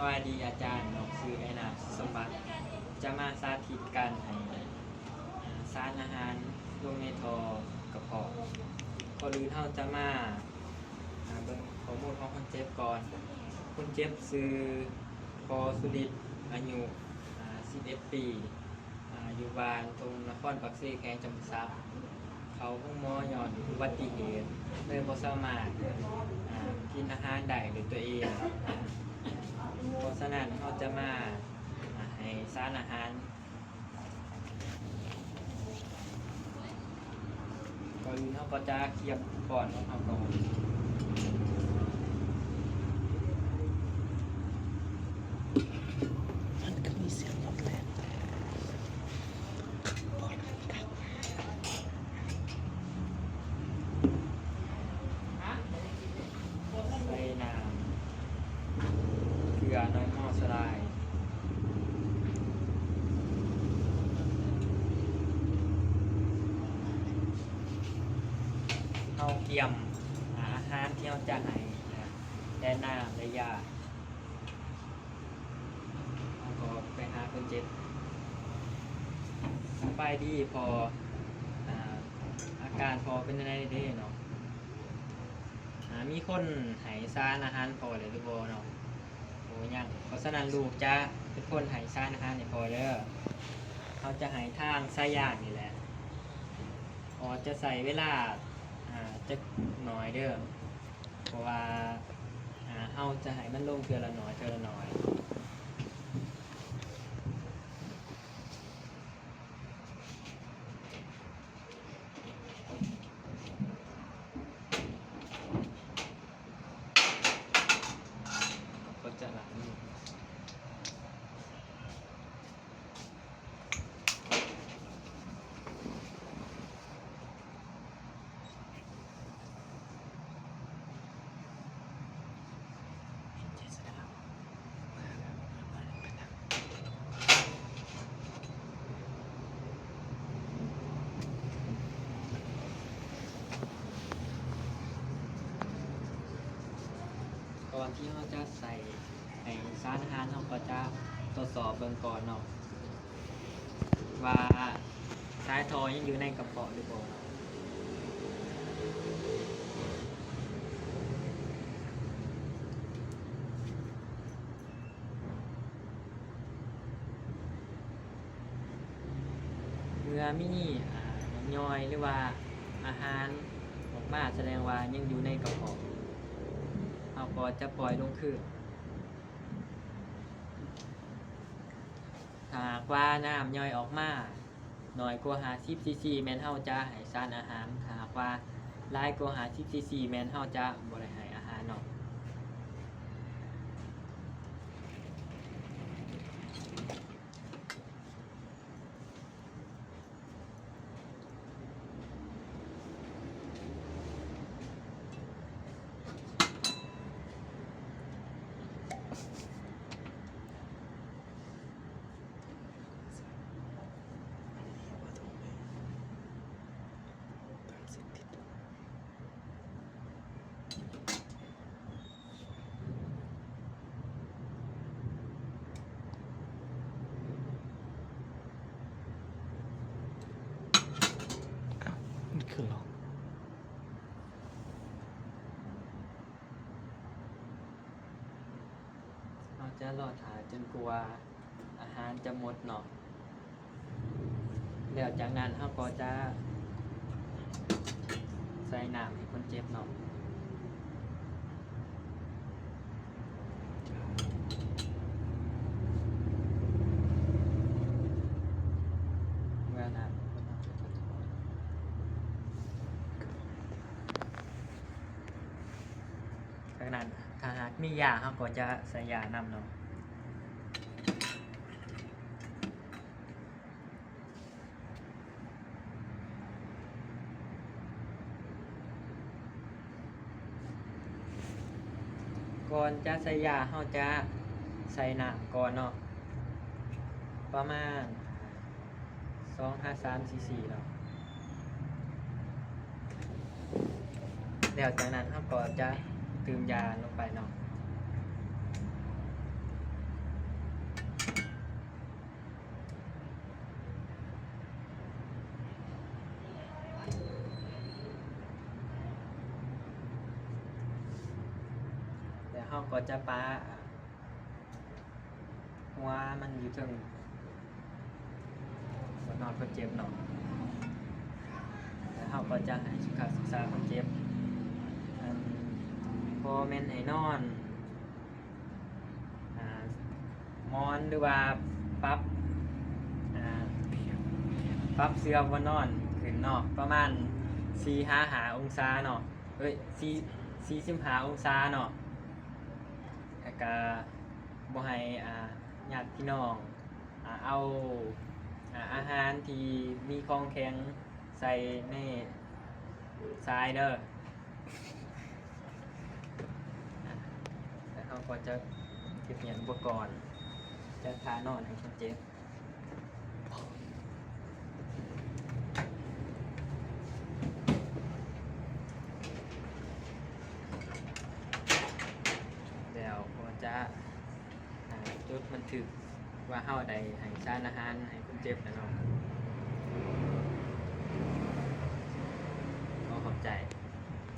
ສະບາຍດີອາຈານ, ນ້ອງຊື່ແອນນາ ສຸສົມບັດ, ຈະມາສາທິດການໃຫ້ ອາ ສານອາຫານລົງໃນທໍ່ກະເພາະ. ກ່ອນອື່ນເຮົາຈະມາ ອາ ເບິ່ງຂໍ້ມູນຂອງຄົນເຈັບກ່ອນ. ຄົນເຈັບຊື່ ປໍ ສຸລິດ ອາຍຸ ອາ ສິບເອັດປີ ອາ ຢູ່ບ້ານທົ່ງນະຄອນປາກເຊ ແຂວງຈຳປາສັກ. ເຂົ້າໂຮງໝໍຍ້ອນອຸບັດຕິເຫດ ເລີຍບໍ່ສາມາດ ອາ ກິນອາຫານໄດ້ດ້ວຍຕົວເອງ. ເພາະສະນັ້ນເຮົາຈະມາ ອາ ໃຫ້ສານອາຫານ. ກ່ອນອື່ນເຮົາກໍຈະຄຽມກ້ອນຂອງເຮົາກ່ອນ. ມັນກໍມີສຽງລົມແລ່ນ. ໃສ່ນ້ຳເກືອ ນ້ຳມັນສະຫຼາຍ. ເຮົາກຽມອາຫານທີ່ເຮົາຈະໃຫ້ ແລະ ນ້ຳ ແລະ ຢາ. ເຮົາກໍໄປຫາຄົນເຈັບ. ສະບາຍດີພໍ່, ອາ ອາການພໍ່ເປັນຈັ່ງໃດເດເນາະ? ອາ ມີຄົນໃຫ້ສານອາຫານພໍ່ແລ້ວຫຼືບໍ່ເນາະ? ໂອ້ ຍັງ. ເພາະສະນັ້ນລູກຈະເປັນຄົນໃຫ້ສານອາຫານໃຫ້ພໍ່ເດີ. ເຮົາຈະໃຫ້ທາງສາຍຢານີ້ແຫຼະ. ພໍ່ຈະໃຊ້ເວລາ ອາ ຈັກໜ້ອຍເດີ. ເພາະວ່າ ອາ ເຮົາຈະໃຫ້ມັນລົງເທື່ອລະໜ້ອຍ ເທື່ອລະໜ້ອຍ. ກໍຈະຫຼາຍມື້. ກ່ອນທີ່ເຮົາຈະໃສ່ ໃຫ້ສານອາຫານ ເຮົາກໍຈະທົດສອບເບິ່ງກ່ອນເນາະ ວ່າສາຍທໍ່ຍັງຢູ່ໃນກະເພາະຫຼືບໍ່ເນາະ. ເມື່ອມີ ອາ ນ້ຳຍ່ອຍ ຫຼືວ່າອາຫານອອກມາ ສະແດງວ່າຍັງຢູ່ໃນກະເພາະ. ເຮົາກໍຈະປ່ອຍລົງຄືນ. ຖ້າຫາກວ່ານ້ຳຍ່ອຍອອກມາໜ້ອຍກວ່າຫ້າສິບຊີຊີ ແມ່ນເຮົາຈະໃຫ້ສານອາຫານ. ຖ້າຫາກວ່າຫຼາຍກວ່າຫ້າສິບຊີຊີ ແມ່ນເຮົາຈະບໍ່ໄດ້ໃຫ້ອາຫານເນາະ. ອ້າວ ມັນຄືລັອກ. ເຮົາຈະລໍຖ້າຈົນກວ່າອາຫານຈະໝົດເນາະ. ແລ້ວຈາກນັ້ນເຮົາກໍຈະໃສ່ນ້ຳໃຫ້ຄົນເຈັບເນາະ. ເມື່ອນ້ຳ ຈາກນັ້ນ ຖ້າຫາກມີຢາ ເຮົາກໍຈະໃສ່ຢານຳເນາະ. ກ່ອນຈະໃສ່ຢາ ເຮົາຈະໃສ່ນ້ຳກ່ອນເນາະ ປະມານ ສອງຫາສາມຊີຊີເນາະ. ແລ້ວຈາກນັ້ນເຮົາກໍຈະຕື່ມຢາລົງໄປເນາະ. ກໍຈະປະຫົວມັນຢູ່ເທິງບ່ອນນອນຄົນເຈັບເນາະ ແລ້ວເຮົາກໍຈະໃຫ້ສຸຂະສຶກສາຄົນເຈັບ ອັນ ບໍ່ແມ່ນໃຫ້ນອນ ອ່າ ໝອນ ຫຼືວ່າປັບ ອ່າ ປັບເສື່ອບ່ອນນອນຂຶ້ນເນາະ ປະມານສີ່ຫາຫ້າອົງສາເນາະ ເອີຍ ສີ່ ສີ່ສິບຫ້າອົງສາເນາະ ແລ້ວກະບໍ່ໃຫ້ ອ່າ ຍາດພີ່ນ້ອງ ອ່າ ເອົາ ອ່າ ອາຫານທີ່ມີຂອງແຂງໃສ່ໃນຊາຍເດີ ແລ້ວເຮົາກໍຈະເກັບຮຽນອຸປະກອນ ຈັດທ່ານອນໃຫ້ຄົນເຈັບ ແລ້ວກໍຈະ ອ່າ ຈົດບັນທຶກວ່າເຮົາໄດ້ໃຫ້ສານອາຫານໃຫ້ຄົນເຈັບແລ້ວເນາະ. ຂໍຂອບໃຈ.